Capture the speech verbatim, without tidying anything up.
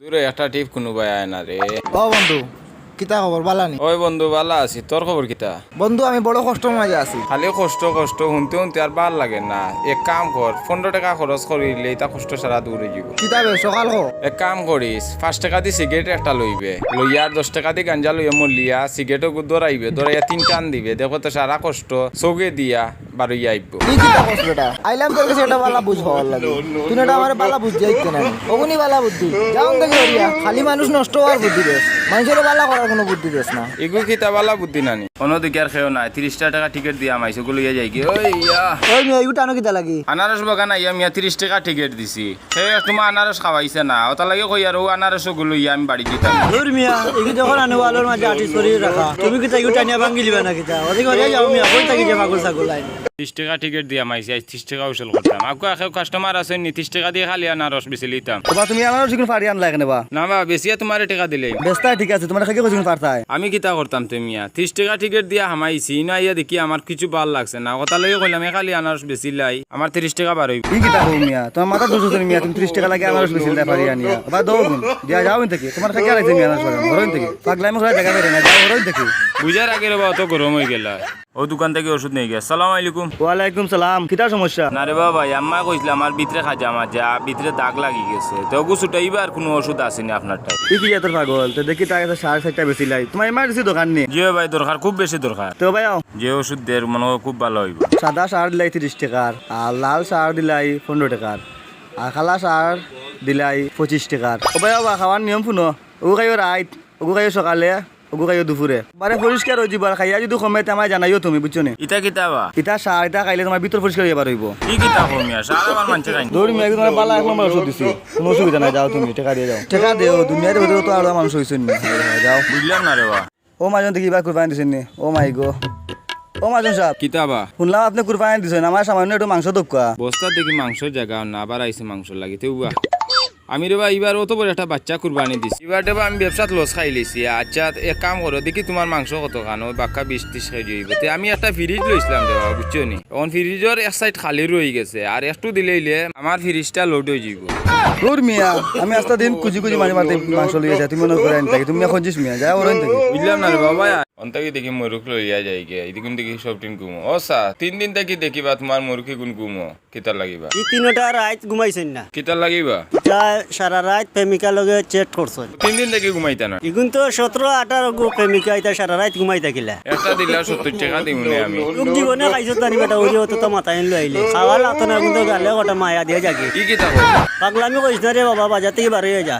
দূরে একটা টিপ কুনু বায় আয় না রে। ও বন্ধু, কিতা খবর? বালা নি? ওই বন্ধু, বালা আছি, তোর খবর কিতা? বন্ধু, আমি বড় কষ্টর মাঝে আছি। খালি কষ্ট কষ্ট হুনতে হুনতে আর বালা লাগে না। এক কাম কর, পনরো টেকা খরচ করিলে ইতা কষ্ট সারা দূর অইযিবো। কিতা বে, সকাল কো? এক কাম করিস, পাঁচ টেকা দি সিগারেট একটা লইবে, লইয়া আর দশ টেকা দি গাঞ্জা লইয়া মলিয়া সিগারেটও ধরাইবে, ধরাইয়া তিন টান দিবে, দেখবে তো সারা কষ্ট চোখে দিয়া বারইয়া আইবো। ই কিতা কস বেটা? আইলাম তোর গেছে একটা বালা বুঝ পাওয়ার লাগি। তুই না এটা আমারে বালা বুঝ দিয়াইতে না। অগুনি বালা বুদ্ধি। যাও দেখি হরিয়া। খালি মানুষ নষ্ট অওয়ার বুদ্ধি দেস। মানষরে বালা করার কুনু বুদ্ধি দেস না। ইগু কিতা বালা বুদ্ধি নানি? অন্যদিকে আর কেউ নাই। তিরিশটা টেকা টিকিট দিয়া হামাইছি, ওগু লইয়া যাইগি। ওই ইয়া। ওই মিয়া, ইগু টানো কিতা লাগি? আনারস বাগান আইয়া মিয়া তিরিশ টেকা টিকিট দিছি। হে তুমার আনারস খাওয়াইছে না। ওটার লাগি কই আর ও আনারস ওগু লইয়া আমি বাড়ি দিতাম। দূর মিয়া, ইগু যখন আনে ওয়ালর মাঝে আটি সরি রাখা, তুমি কিতা ইগু টানিয়া ভাঙ্গি লিবা না কিতা? ওদিকে হরিয়া যাও মিয়া, কই থাকি যে পাগল ছাগল আইন। তিরিশ টেকা টিকিট দিয়া হামাইছি, আইজ তিরিশ টেকা উসুল করতাম। আউক্কা কেউ কাস্টমার আছে নি? তিরিশ টেকা দিয়া খালি আনারস বেচি লিতাম। ওবা, তুমি আনারস ইগুন ফাড়িয়া আনলায় কেনে বা? না বা, বেচিয়া তুমারে টেকা দিলাইমু। বেচতায় ঠিক আছে, তুমারে কে কইছে ইগুন ফাড়তায়? আমি কিতা করতাম তে মিয়া? তিরিশ টেকা টিকিট দিয়া হামাইছি, ইনো আইয়া দেখি আমার কিচ্ছু বালা লাগছে না। ওটার লাগি কইলাম, এ খালি আনারস বেচি লাই, আমার তিরিশ টেকা বারইবো। ই কিতা কও মিয়া? তুমার মাথার দুষ আছে নি মিয়া, তুমি তিরিশ টেকা লাগি আনারস বেচিলায় ফাড়িয়া আনিয়া। ওবা, দেও ইগুন। দিয়া যাও ইন থাকি। তুমার কে কইছে মিয়া আনারস ফাড়াইতাম? হরো ইন থাকি। পাগলামি করার জাগা পাইরায় না, যাও হরো ইন থাকি। বুঝার আগে রে বা, অত গরম অইগেলা। ও দোকান থাকি ওষুধ নেইগি। আসসালামু আলাইকুম। ওয়ালাইকুম সালাম, কিতা সমস্যা? না রে বাবা, আম্মায় কইছলা আমার ভিতরে খাজা মাজা, ভিতরে দাগ লাগি গেছে। তে ওগু ছুটাইবার কুনু ওষুধ আছে নি আপনার টাই? ই কি জাতর পাগল? তে দেখি তার গেছে সার চাইরটা বেচিলাই। তুমার ইমার্জেন্সি দরকার নি? জি ভাই, দরকার, খুব বেশি দরকার। তে ভাই আও। যে ওষুধ দের মনো অয় খুব বালা অইবো। সাদা সার দিলাই তিরিশ টেকার, আর লাল সার দিলাই পনরো টেকার, আর কালা সার দিলাই পঁচিশ টেকার। ও ভাই আও বা, খাওয়ার নিয়ম হুনো। ওগু খাইও রাইত, ওগু খাইও সকালে, ওগু খাইও দুপুরে। বারে পরিষ্কার অইযিবো, আর খাইয়া যুদি কমে তে আমায় জানাইও তুমি, বুঝছো নি? ইতা কিতা বা? ইতা সার, ইতা খাইলে তুমার ভিতর পরিষ্কার অইযিবো। ই কিতা কও মিয়া, সার আবার মানষে খাইন। দূর মিয়া, ইতা তুমার বালা এক নম্বর ওষুধ দিছি, কুনু অসুবিধা নাই, যাও তুমি, টেকা দিয়া যাও। টেকা দেও, দুনিয়ার ভিতরে তো আরো মানুষ অইছইন নি, যাও। বুঝলাম না রে বা। ও মাজন, দেখি ইবার কুরবানি দিছইন নি? ও মাই গো। ও মাজন সাব। কিতা বা? হুনলাম আপনে কুরবানি দিছইন, আমারে সামান্য একটু মাংস দেউক্কা। বস্তাত দেখি মাংসর জাগা না, আবার আইছে মাংসর লাগি। তে উবা। আমি রে বা, ইবার অত বড় একটা বাইচ্চা কুরবানি দিছি। ইবার রে বা আমি ব্যবসাত লস খাইলিছি। আইচ্ছা, এক কাম করো, দেখি তুমার মাংস কতখান, অউ বাক্কা বিশ তিশ কেজি অইবো। তে আমি একটা ফ্রিজ লইছলাম রে বা, বুঝছো নি? অখন ফ্রিজর এক সাইড খালি রইগেছে, আর একটু দিলাইলে আমার ফ্রিজটা লোড অইযিবো। দূর মিয়া, আমি আস্তা দিন খুজি খুজি মারি মারি মাংস লইয়া যাই, তুমি মনো করি আনি থাকি, তুমি মিয়া খঞ্জিস মিয়া, যাও অরইন থাকি। বুঝলাম না রে বাবা, অন থাকি দেখি মুরুখ লইয়া যাইগি, ইদিকুন দেখি সবটিন ঘুমো। ও সা, তিন দিন থাকি দেখি বা তুমার মুরুখ ইগুন ঘুমো। কিতার লাগি বা? ই তিনোটা রাইত ঘুমাইছইন না। কিতার লাগি বা? ইতা সারা রাইত প্রেমিকা লগে চ্যাট করছইন। তিন দিন থাকি ঘুমাইতা না। ইগুন তো সতরো আঠারো গু প্রেমিকা, ইতা সারা রাইত ঘুমাই থাকিলা। একটা দিলা সত্তইর টেকা দিমু নে আমি। তুক জীবনে খাইছত না নি বেটা, ওই যে অত তো মাথায় আনলো আইলে। খাওয়া লাগতো না, কিন্তু গালে কটা মায়া দিয়া যাগি। ই কিতা কও? পাগলামি করিস না রে বাবা, বাজার থাকি বার অইয়া যা।